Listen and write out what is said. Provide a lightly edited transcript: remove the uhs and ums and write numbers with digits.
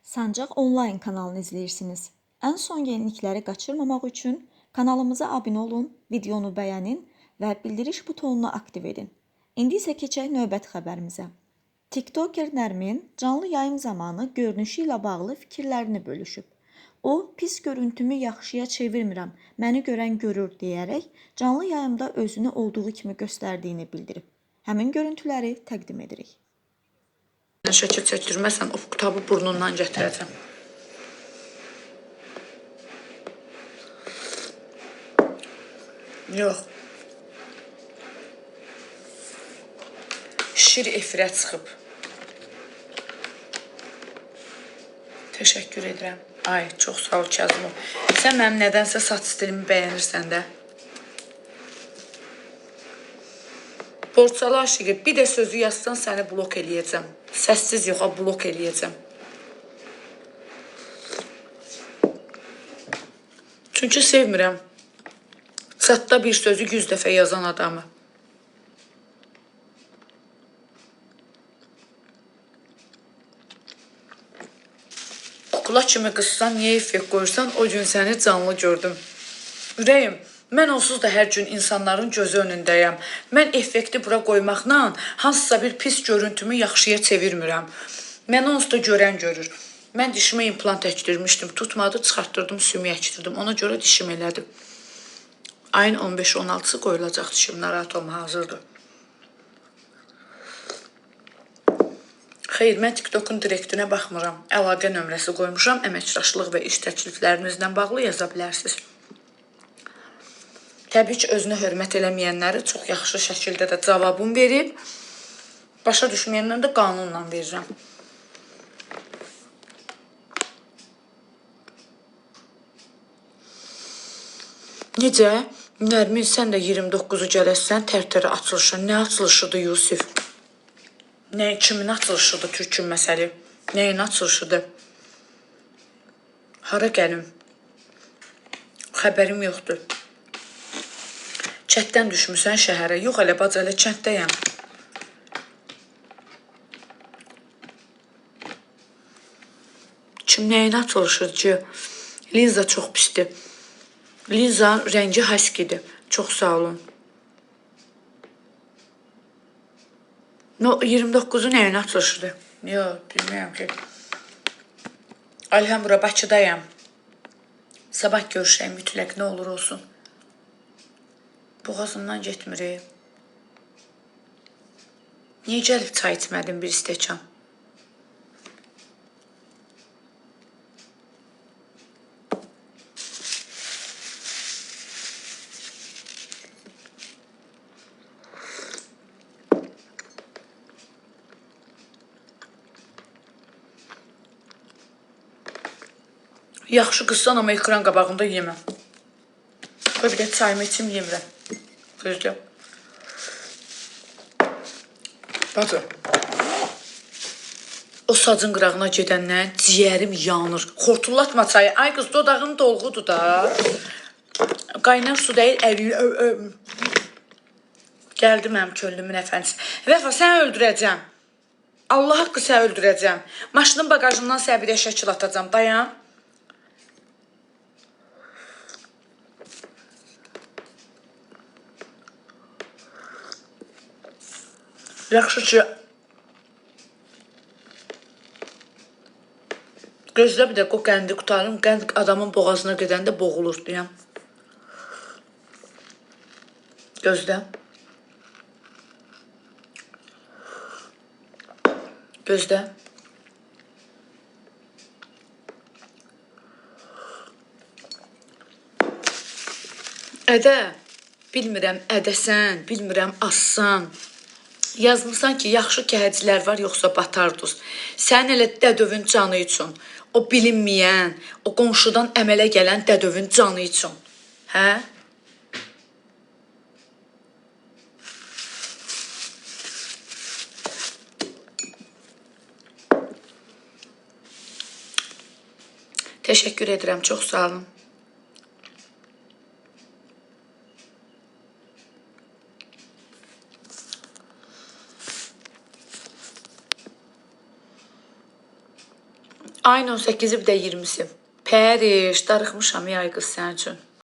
Sancaq Onlayn kanalını izləyirsiniz. Ən son yenilikləri qaçırmamaq üçün kanalımıza abunə olun, videonu bəyənin və bildiriş butonunu aktiv edin. İndi isə keçək növbəti xəbərimizə. TikToker Nərmin canlı yayım zamanı görünüşü ilə bağlı fikirlərini bölüşüb. O, pis görüntümü yaxşıya çevirmirəm, məni görən görür deyərək canlı yayımda özünü olduğu kimi göstərdiyini bildirib. Həmin görüntüləri təqdim edirik. Şəkil çəkdirməsən o kitabı burnundan gətirəcəm. Yox. Şir efirə çıxıb. Təşəkkür edirəm. Ay, çox sağ ol Kazımov. Sən mənim nədənsə saç stilimi bəyənirsən də. Borçalı aşıqı, bir də sözü yazsan səni blok eləyəcəm. Səssiz yox, blok eləyəcəm. Çünki sevmirəm. Çatda bir sözü 100 dəfə yazan adamı. Kukla kimi qızsan, niyə effekt qoyursan? O gün səni canlı gördüm. Ürəyim, mən onsuz da hər gün insanların gözü önündəyəm. Mən effekti bura qoymaqla hansısa bir pis görüntümü yaxşıya çevirmirəm. Məni onsuz da görən görür. Mən dişimə implant əkdirmişdim. Tutmadı, çıxartdırdım, sümük əkdirdim. Ona görə dişim elədi. Ayın 15-16-sı qoyulacaq dişim. Narahat olma, hazırdır. Xeyr, mən TikTokun direktinə baxmıram. Əlaqə nömrəsi qoymuşam. Əməkdaşlıq və iş təkliflərinizlə bağlı yaza bilərsiniz. Təbii ki, özünə hörmət eləməyənləri çox yaxşı şəkildə də cavabım verib. Başa düşməyənlərə də qanunla verirəm. Necə? Nərmin, sən də 29-u gələsən Tərtərə açılışa. Nə açılışıdır Yusif? Nə, kimin açılışıdır Türkün məsəli? Nəyin açılışıdır? Hara gəlim? Xəbərim yoxdur. Kətdən düşmüsən şəhərə. Yox elə bacı, elə kənddəyəm. Kim nəyin açılışıdır ki? Linza çox pisdir. Linza rəngi haskidir. Çox sağ olun. No, 29-u nəyin açılışıdır? Yox, bilmirəm ki. Alhambra Bakıdayam. Sabah görüşək mütləq, nə olur olsun. Boğazımdan getmir. Niyə gəlib çay içmədin bir stəkan? Yaxşı qızsan, amma ekran qabağında yemə. Qoy bir də çayımı içim, yemirəm. Gözlə. Bacı. O sacın qırağına gedəndən ciyərim yanır. Xortullatma çayı. Ay qız, dodağın dolğudur da. Qaynar su deyil, əriyir. Gəldi mənim könlümün əfəndisi. Vəfa, səni öldürəcəm. Allah haqqı səni öldürəcəm. Maşının bagajından sənə bir də şəkil atacam. Dayan. Yaxşı ki, gözlə bir dəqiqə o qəndi qurtarım. Qənd adamın boğazına gedəndə boğulur deyəm. Gözlə. Gözlə. Ədə, bilmirəm ədəsən, bilmirəm assan. Yazmısan ki, yaxşı kəhəcilər var, yoxsa batarduz. Sən elə dədövün canı üçün, o bilinməyən, o qonşudan əmələ gələn dədövün canı üçün. Hə? Təşəkkür edirəm, çox sağ olun. Ayın 18-i bir də 20-si. Pəriş, darıxmışam ay qız sənin üçün.